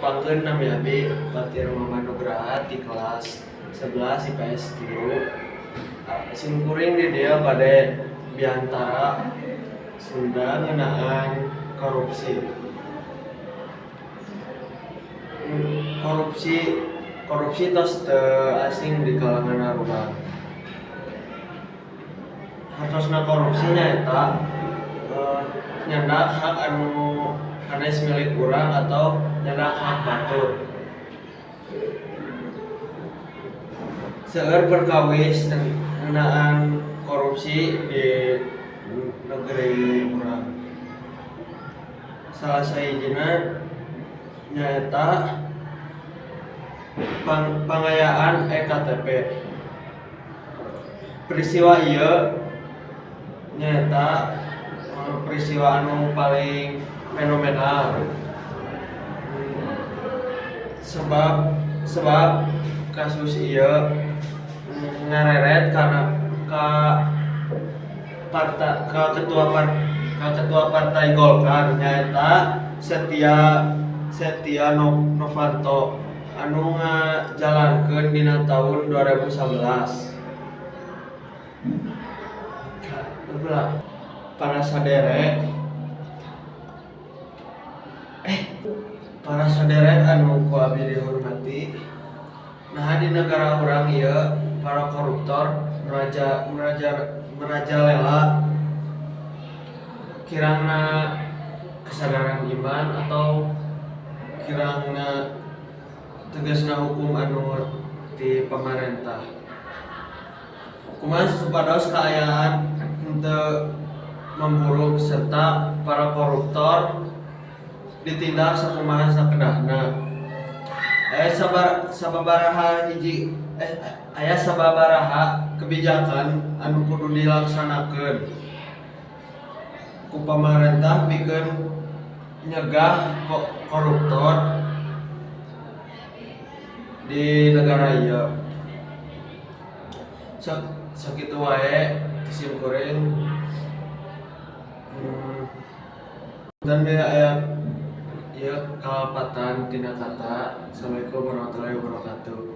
Tepangkeun, nami abdi Fatir Muhammad Nugraha di kelas 11 IPS 3. Sim kuring di dieu bade biantara Sunda ngeunaan korupsi. Korupsi tos teu asing di kalangan urang. Hartosna korupsi nyaeta nyandak hak anu sanes milik urang atau nyandak hak batur. Seueur perkawis ngeunaan korupsi di negeri urang. Salah sahijina nyaeta pangayaan e-KTP. Peristiwa ieu nyaeta peristiwa anu paling fenomenal. Sebab kasus ieu ngareret kana ka ketua Partai Golkar, nyaeta Setya Novanto anu ngajalankeun dina taun 2011. Para saderek para saderek anu ku abdi dihormati, naha di negara urang ieu para koruptor merajalela? Kirangna kesadaran iman atau kirangna tegasna hukum anu ti pamarentah? Kumaha supados kaayaan henteu memburuk serta para koruptor ditindak sakumaha sakedahna? Aya sababaraha kebijakan anu kudu dilaksanakeun ku pamarentah pikeun nyegah koruptor di negara ieu. Sakitu wae sim kuring. Dan bila aya ieu kalepatan tina kata. Assalamualaikum warahmatullahi wabarakatuh.